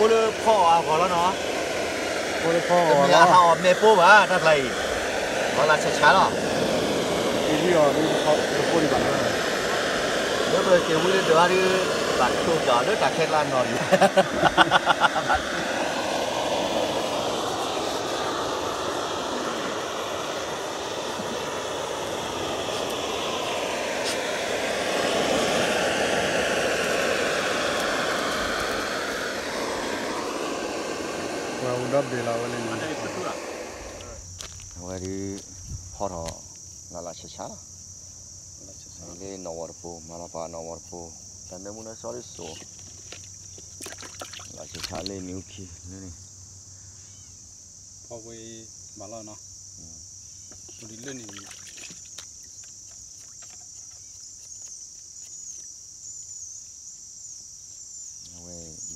ဖိလၢဖီၣ်အီၤအဂီၢ်လီၤနီၤ, ဖိလၢဖီၣ်အီၤလီၤ, တမ့ၢ်အဟးအီၣ်မဲာ်ပိၢ်ဘၣ် တၢ်ကျါအံၤ, လီၤလၢဆးဆးလီၤ, အံၤအီၤဒ်တဖိတဖိဒံးဘၣ်နီၤ, လၢပက့ၤဝံလၢဒၢးအါဒုး, ဘၣ်ဆိၣ်ကၢ်လၢတၢ်ခဲကျါနီၤလံ ဝဲအူဒီဘ့ၣ်လီၤဝဲလၢန့ၣ်, အဝဲဒုး ဖီၣ်ထီၣ် လၢလၢဆးဆးလီၤ, လၢနီၣ်ဝီတပူၤ မၤလီၤပာ်နီၣ်ဝီတပူၤ, တၢ်နၢမူနၢဆှီဒ်စိး, လၢဆးဆးလၢနံၤအူခံလၢန့ၣ်, ဖီၣ်ဝဲဘၣ်လီၤနီၤ, အိၣ်ဒ်လၢန့ၣ် အဝဲ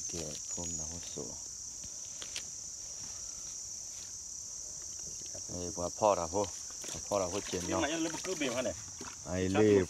ကဲဖိမနၤဖိစိးလီၤ, ပှၤဖီၣ်တၢ်ဖိ, ပှၤဖီၣ်တၢ်ဖိစဲးနီၤ, လၢပှၤ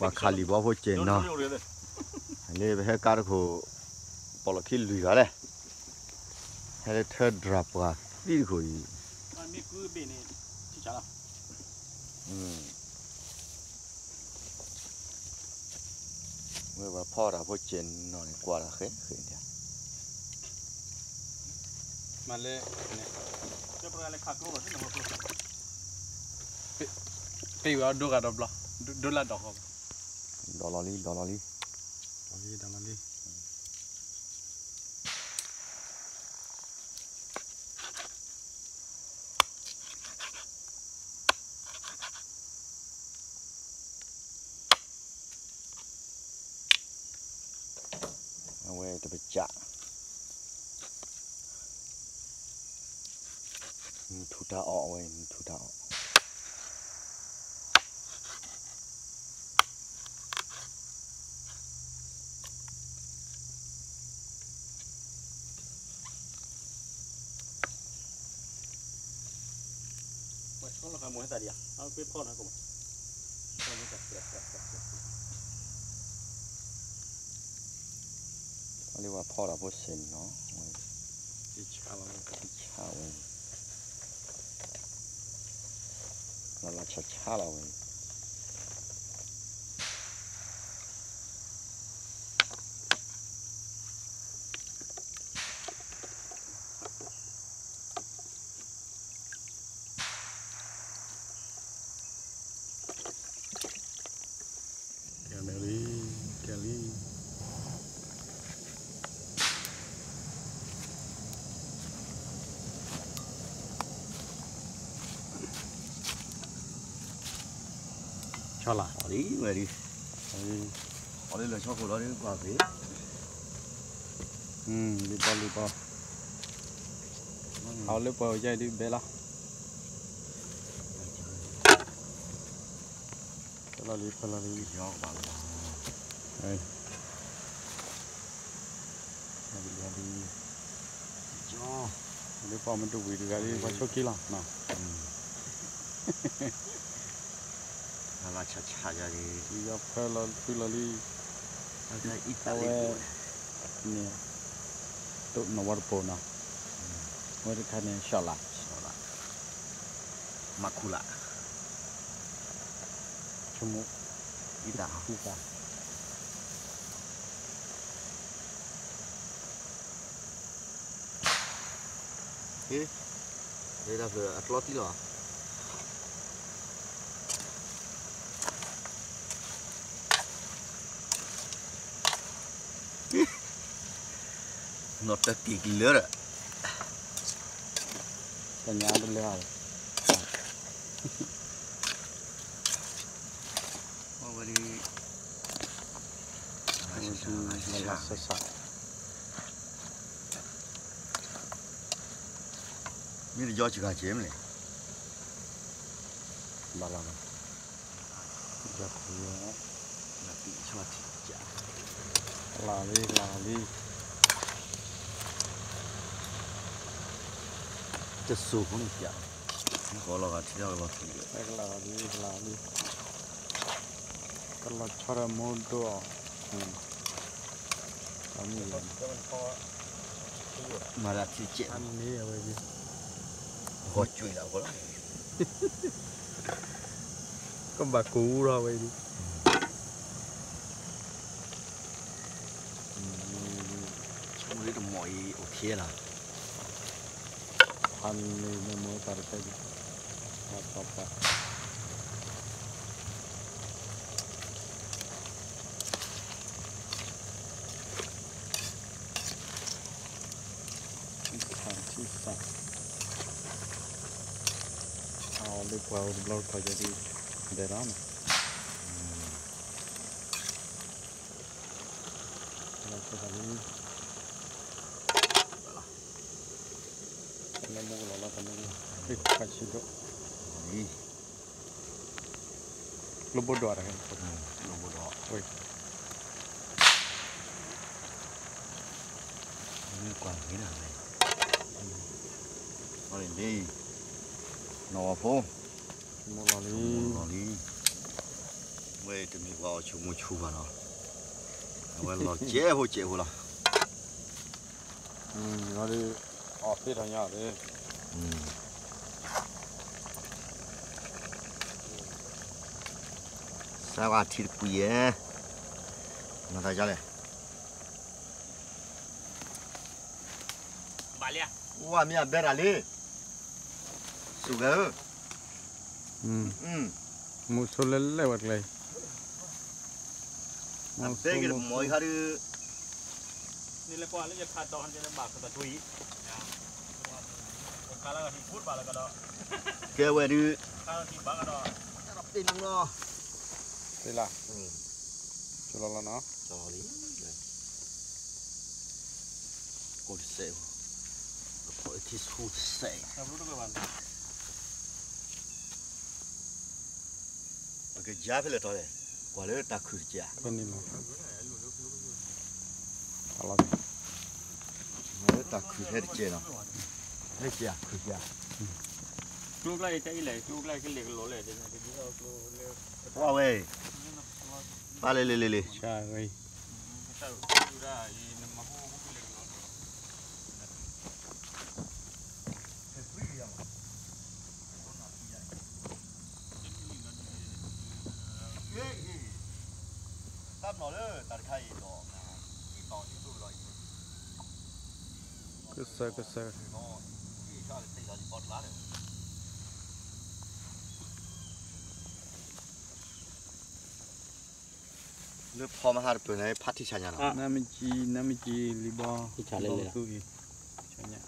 ခးလံာ်ဘီဖိစဲးနီၤ, လၢပဟဲကါတခိၣ်, ပီၣ်လီၢ်ခံလွံၢ်ဂၤလဲၣ်, ဟဲလၢထၢဒြၣ်ပှၤသံတခိၣ်အံၤ ဝဲပှၤဖီၣ်တၢ်ဖိစဲးနီၤန့ၣ် ကွၢ်တၢ်ဃဲဃဲဒၣ်, မၤလၢ ပ့ၢ်ဝဲအဒိဂၤဒီးဘျီ, ဒိလၢဒီးဃီ, ဒီးလီၤလံ ဒီးလီၤလံ, ဒီးလီၤလံ အဝဲတပစး, နထူတၢ်အီၣ်ဝဲ နထူတၢ်အီၣ် အလၢပှၤဖီၣ်တၢ်ဖိစဲးနီၤ, ဆါဝဲ, လီၤလီၤဆါဆါလီၤဝဲ. ကဲလံ, ကဲလံ. ဆီလီၤ, အီၣ်လံဝဲဒၣ်, အီၣ်လံလၢဆီခိၣ်လီၤဒ်ကွၢ်ဖဲ, လံပီလံပီ, အီၣ်လၢပှၤယါဒ်ဘဲလီၤ. ဖဲလီၤလံ ဖဲလီၤလံ, လၢပှၤမ့ၢ်တဝံၤတဂၤလံ ပှၤဆိက့လီၤနီၤ. လၢဆါဆါယၤလံ, ဖဲလီၤဖဲလီၤလံ, အဝဲန့ၣ် တိၢ်နီၣ်ဝါတပိၤနီၤ, အဝဲတခါန့ၣ် ဆီလီၤ, မၤခူလၢ်, ဆိကမိၣ်, အံသၣ်, အံသၣ်. ဟ့ၣ်, လၢတၢ်ဖျၢၣ်အကျီတံၢ်လီၤ. နီၢ်တက့ၤကလၢဒီး, တညါတလၢ, အဝဲဒၣ်, ဆဆ မ့ၢ်တယီစှၤကၤကဲမ့ၢ်လဲၣ်, ဘၣ်လီၤ, လီၤလံ လီၤလံ, တစိၤဖိန့ၣ်ပျး, လီၤဂာ်ထံလီၤဂာ်လီၤထံ, လီၤလံ လီၤလံ, တလီၤဆီဒီးမိၢ်ဒိၣ်အီၤ, အမ့ၢ် မၤဒၣ်ထံကဲး, ဂီၤကွံာ်လီၤအဃိလီၤ, ကဘၣ်ကူးထီၣ်ဝဲဒၣ်, ဆိကမိၣ်လၢတမီၢ်အံၤ အိၣ်ခ့လီၤ, ဖးန့ၣ်မ့ၢ်မ့ၢ်တၢ်တခါဒံး, ပၢ်ပၢ်ပၢ် ထံဆး, ထံဆး, အဝဲလၢပှၤအိၣ်တဘျီတခီၣ်ယဲဒၣ်, ဒဲးလီၤနီၤ, လီၤကလီၤလီၤ, တၢ်နၢမူကလီၤလီၤ, တၢ်နၢမူ, ခါဆံးဒိၣ်, ကျိဘိဒိၣ်တၢ်, ကျိဘိဒိၣ်, ဝဲ, ကွၢ်ဂ့ၤနၤ, လီၤလံ, နီၢ်ဝၤဖိ, မူလီၤလံ, မူလီၤလံ, ဝဲတမ့ၢ်ပှၤအီၣ်ဆိမိၣ်ဆူၣ်ဘၣ်နီၤ, အဝဲလီၤကဲးဖိကဲးဖိလီၤ. အီၣ်သ့ထီၣ်ညါလံ, စးဝါထံတကွံာ်ယဲ, မၤသးဒ်လဲၣ်, ဝါမ့ၢ်အဘဲတၢ်လံ, စူၢ်ဂဲၤဧၢ, မူဆိလဲၤလဲၤဝဲကျဲ, အဘဲက့ၤတမီၢ်အံၤခါဒုး, န့ၣ်လဲၤကွၢ်လၢယခါတီၤန့ၣ်ဘၣ်ကတၢၢ်ထူအံၤ, ကဲဝဲဒုး, တ့နူလီၤ, တ့လၢ်, ကလီလီၤနီၤ, ကိးတစဲး, ကဖီထံဆူတစဲး, ပကယါဖဲလဲၣ်တီၤလဲၣ်, ကွၢ်လၢတၢ်ခုၣ်တစဲး, လၢတၢ်ခုၣ်ဖဲတစဲးနီၤ, ဖဲတစဲး, ကျိကျါအံၤ တၢ်အံၤလဲၣ်, ကျိကျါအံၤကလဲၤကလီၤလဲၣ်, ဝဲ, ပၢ်လဲၤလဲၤလဲၤလဲၤ, တၢ်ပနီၣ်လၢတၢ်တခါအံၤဒီး, ကစၢ်ကစၢ်, လၢဖီမဟါတပၢၢ်န့ၣ် ဖးထံဆးညါနီၤ, နမ့ၢ်ကံ, နမ့ၢ်ကံလံဘီ, လီၤသူအံၤ, ဆညါ,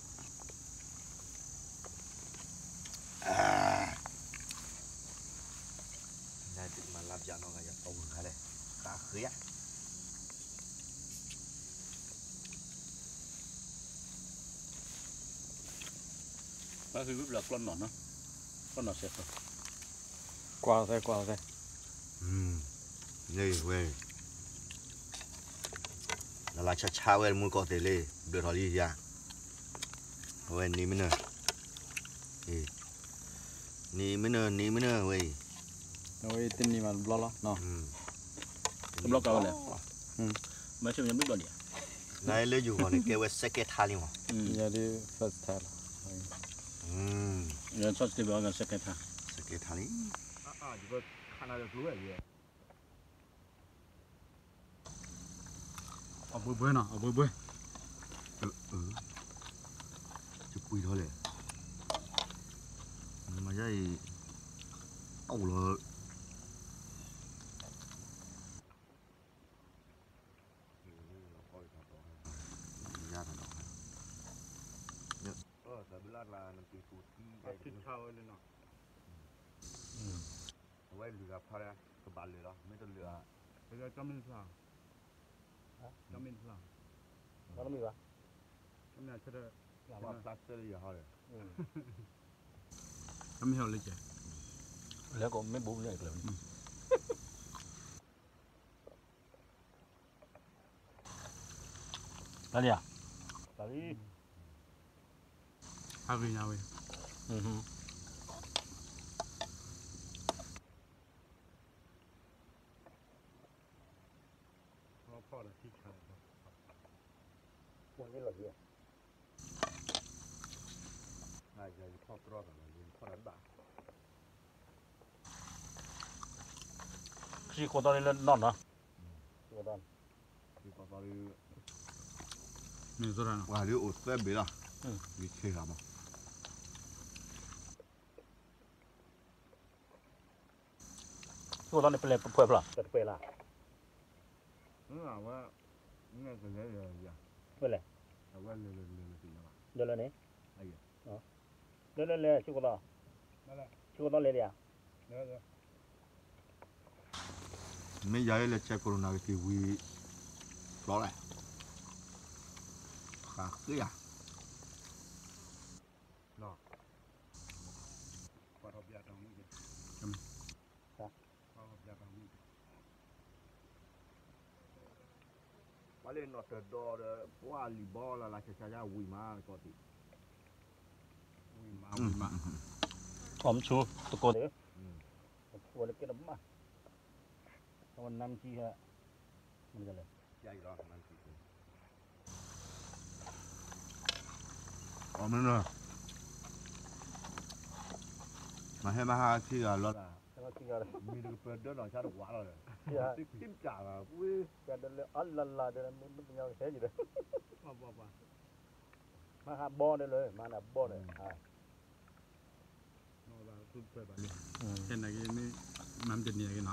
နမၤလါပျးနီၤ ယအဝုၤခါလဲၣ်, ဃၣ်ဃ့ဧါ. ပှၤဃ့ဝံၤဘျီကျီနီၢ်နီၤ, ကျီနီၢ်စဲးဃီ, ကွၢ်သဲကွၢ်သဲ, န့ၣ်ဝဲ, လၢလၢဆါဆါဝဲမူကီၢ်သ့ၣ်လံ, ဘျၢထီၣ်လံယၤ, အဝဲနံၤမနုၤ, နံၤမနုၤ နံၤမနုၤဝဲအံၤ, အဝဲတနံၤမးတဘျီလီၤ, တဘျီကဝဲလဲၣ်, မ့ၢ်ဆ့ၣ်မ့ၢ်ဘျီလံ, နလၢယဂီၢ်န့ၣ် ကဲဝဲ second time လံမး, ယၤဒ် first time လီၤ, ယၤ first time ဘၣ် second time, second time လံ, ခါနၤဒီးကျိဝဲယဲ အဘှ့ဘှ့နီၤ အဘှ့ဘှ့, ယပှ့ၤထီၣ်လဲၣ်, မၤယါအံၤ, အအိၣ်လီၤ, ယါထီၣ်ဒီး, တၢ်ဘျါကျါနပှ့ၤပူၤထံ, ထံဆါဝဲလၢနီၤ, အဝဲလုၢ်ဂၤဖးဒၣ် ကဘၣ်လုၢ်လီၤ မ့ၢ်တလုၢ်ဧါ, ကၠီမ့ၢ်တဖျါ, ကၠီမ့ၢ်တဖျါ, ကၠီမ့ၢ်ဆၢ, ဖျါဆၢလၢယဟီဒီး, ကၠီမ့ၢ်ဟဲလၢကဲ, လဲၤကိးမ့ၢ်ဘူးန့ၣ်ကျဲ, တၢ်လံဧါ, တၢ်လံ, ဟးဂ့ၤညါဝဲ, ဖီဒီးထံဆါ, ပှၤလၢလီၤယဲ, ယထီၣ်တြီၢ်သးလီၤ, ယထီၣ်တၢ်ဘၣ်. ခံဃိးသီလၢနီၢ်နီၢ်, ခံဃိးသီ, ခံဃိးသီလၢ, မ့ၢ်သရၣ်နီၤ, ပှၤဒ်အိၣ်သၢဘ့ၣ်လီၤ, ယဆ့ဂၤမး. ဆူၣ်သီန့ၣ် ပလဲၤပှဲၤဖျၢၣ်, ပတပှဲၤလၢ်, အဝဲ, ဝဲလဲၣ်, ဝဲလဲၣ်, လဲၤလဲၣ်န့ၣ်, လဲၤလဲၣ်လဲၤ ဆူၣ်သီ, ဆူၣ်သီလဲၤလံဧါ, မ့ၢ်ယၤလၢလဲၤဆဲး corona ကက့ၤဝံၤ, ဖျီလဲၣ်, ဃးဃ့ဧါ. ပှၤလၢနီၢ်တဒီးဒီး ပှၤလံၤဘီလၢ်လၢ်ဆါဆါယါဝံၤမး တကီၢ်သံး, ဝံၤမး, ဝံၤမး, အီၣ်မဆူၣ်တကိးသ့ၣ်, ဝံၤလၢကဲတမး, အဝဲနါမဆံးဟဲ, မနုၤလဲၣ်, အီၣ်မနုၤ, မၤဟဲမၤဟးခံဂၤလီၤ, မံၤတကပၢၤဒၢနီၢ်ဆါတဝးလီၤ, သ့ၣ်ခံပျၢ်ဘၣ်, ပျၢ်ဒီးလၢအလၢ်လၢ်ဒီး မ့ၢ်ပညီကဟဲက့ၤဒီး, မၤဟးဘီဒီးလၢ မၤနၤဘီဒီး, ဟဲနၤက့ၤမ့ၢ် မၤမတန့ၢ်က့ၤနီၤ,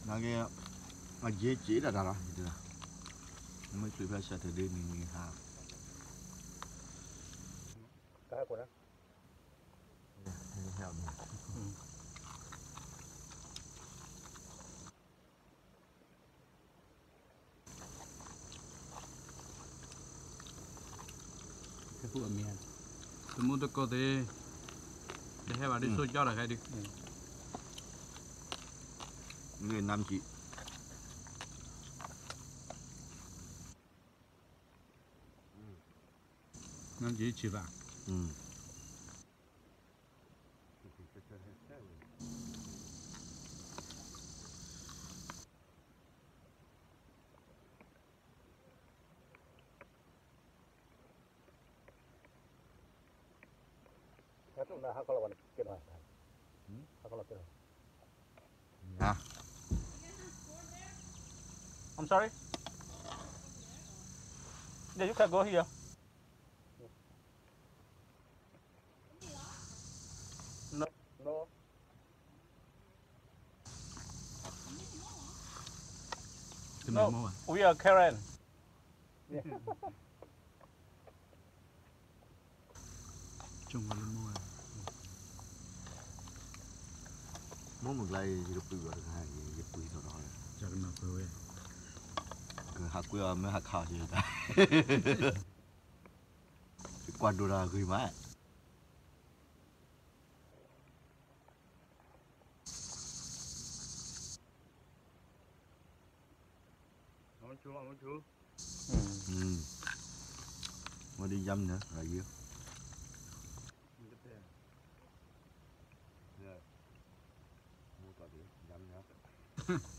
နက့ၤ, အယ့ၢ်က့ၤဒၣ်တၢ်လီၤ, မ့ၢ်ချုးဖဲ Saturday န့ၣ်ဟါ, တၢ်ဟဲခိၣ်န့ၣ် တမူတကိးသ့ၣ်, တဟဲဘၣ်ဒ်သိးကၠီဒီးဟဲဒုး, နမ့ၢ်, နမ့ၢ်ဆံးဘၣ်. I'm sorry? Yeah, you can go here. No, no. No, we are Karen. မ့ၢ်မုၢ်ကျါအံၤ ယကပှ့ၤဘၣ်တဂၤအံၤ ယပှ့ၤထီၣ်ဒီးလၢ ကဟးကွံာ်အီၤ မ့ၢ်ဟးခးအီၤ ယကွၢ်ဒိၣ်တၢ်ဂ့ၤမး. မ့ၢ်ဒ်ယမ်နၤ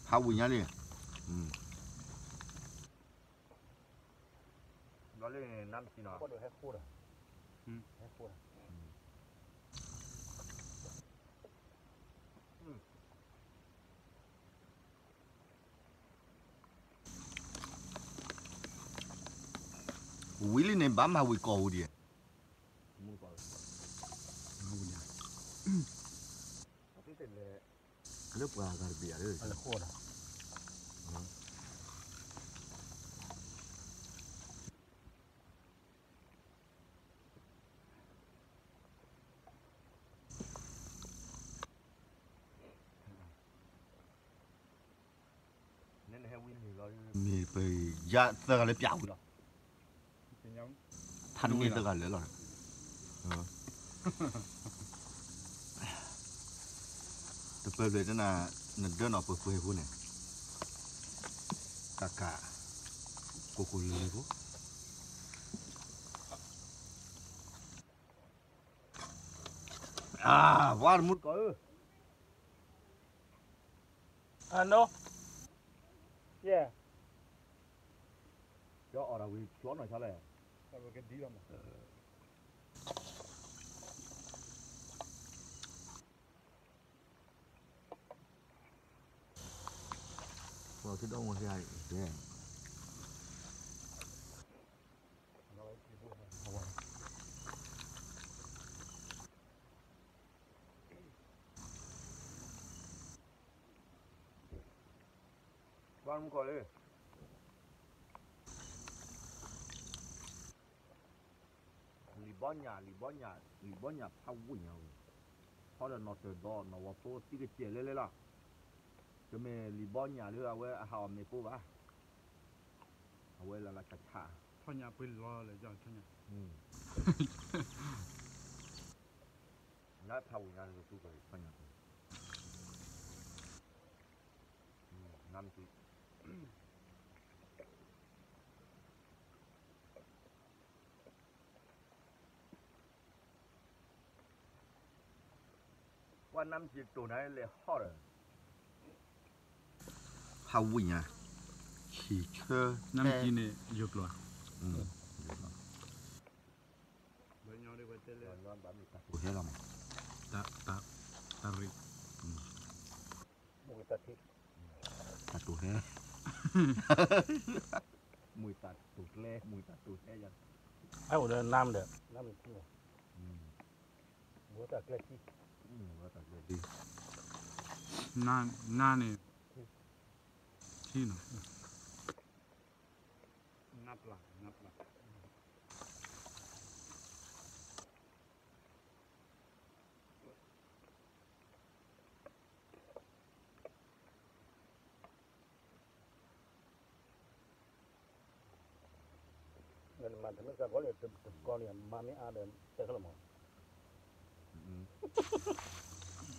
ဟးဝံၤညါလံ. ဘျီလၢနါမ့ၢ်ဆံးနီၤ ဟဲဃိဒီး ဟဲဃိဒီး ဝံၤလံန့ၣ် ဘၣ်မၤဝံၤကီၢ်ဟူဒံး. လၢပှၤဂၤတဘ့ၣ်ဧါလၢ မ့ၢ်ပယါသၢဂၤလၢပျးဝံၤလီၤ. ထါတမ့ၢ်သၢဂၤလၢာ်လီၤ. တပၢၢ်ဖျဲးတနၤ နဒၢနီၢ်ပှဲၤပှဲၤဖိန့ၣ် ကကး ကိၢ်ကိၢ်လံၤလံၤဖိ အၢ ပှၤတမူတကိးဧၢ အၢ no. ယဲၢ်, ယအီၣ်တၢ်ဝံၤဖျိနီၢ်ဆါလဲၣ်, အဝဲကဒ်လီၤမး, ပှၤက့ၤဒီးမ့ၢ်ဟဲအံၤ, ဘၣ်မူကီၢ်လၢ လံာ်ဘီညၣ်, လံာ်ဘီညၣ်, လံာ်ဘီညၣ်ဖးဝံၣ်ညါဝဲ, ထီဒီးနီၢ်တၢၢ်ဒီးနီၢ်ဝီၤဖိသံကစဲးလဲၤလဲၤလီၤ, တမ့ၢ်လံာ်ဘီညၣ်လၢအဝဲအဟးအီၣ်မ့ၣ်ပိၢ်ဘၣ်, အဝဲလၢလၢဆးဆး, ထီၣ်ညၣ်ပှ့ၤလီၤလၢ, နဖးဝံၣ်ညါလၢသူကီၢ်ထီၣ်ညၣ်ပှ့ၤ, နမ့ၢ် ပှၤနါမ့ၢ်က့ၤတိၢ်နၤလဲၤဟီၣ်ဒီး, ဖးဝံၣ်ညါ, ဆံၣ်ဆၢ, နါမ့ၢ်က့ၤန့ၣ် ယိၤကျိၤ, တၢ်တိၢ်ဟဲလီၤမး, တၢ်ရ့ၣ်, တၢ်တိၢ်ဟဲ, မ့ၢ်တၢ်တိၢ်ကျဲ, မ့ၢ်တၢ်တိၢ်ဟဲယၤ, အအိၣ်ဒီးနါမ့ၢ်ဒီး, နါမ့ၢ်ထံ, မ့ၢ်တၢ်ကျဲထံ, နါန့ၣ်, ထံနီၤ, နါပျၢ်, နါပျၢ်. မၤတမ့ၢ်စ့ၢ်ကီးန့ၣ် တကီၢ်န့ၣ် မၤမ့ၢ်အါဒီး တဲခဲလၢာ်မး,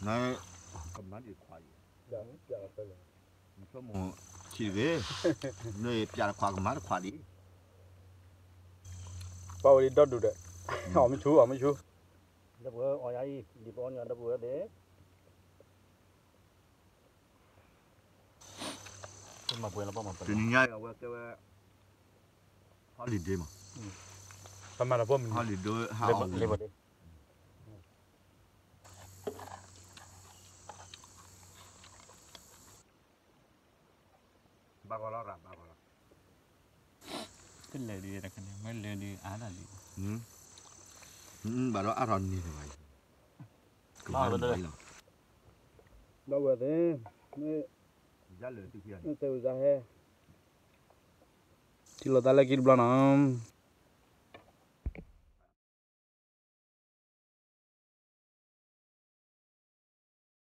နကမၤဒံးခွါအံၤ, ဆိကမိၣ်ထံတဂ့ၤ, နပျၢ်တခွါကမၤတခွါဒံး, ပှၤဝဲဒ်ဒီဒူၣ်ဒီး, အီၣ်မ့ၢ်ဆူၣ် အီၣ်မ့ၢ်ဆူၣ်, ဒီပုၢ်ဝဲၢ်အီၣ်ယၤအံၤ ဒ်ပအီၣ်ညီဒီပုၢ်ဝဲၢ်သ့ၣ် တနံၤညါအံၤအဝဲကဲဝဲ holiday မး, ပမၤလီၤဖိမုၢ်နံၤ holiday ဟးအီၣ်လံ, ဘၣ်ဂီၤလီၤရၤ ဘၣ်ဂီၤလီၤ, တလဲၤဒံးတခါန့ၣ် မ့ၢ်လဲၤဒံးအါဒၣ်လံ, ဘၣ်ဒီးအါထီၣ်န့ၣ်တဘၣ်အံၤ, ကမၤလီၤ, ဒီပုၢ်ဝဲၢ်သ့ၣ်, မ့ၢ်တဲဝံၤစါဟဲ, ထံၣ်လိာ်သးလၢခံတဘျီနီၤ.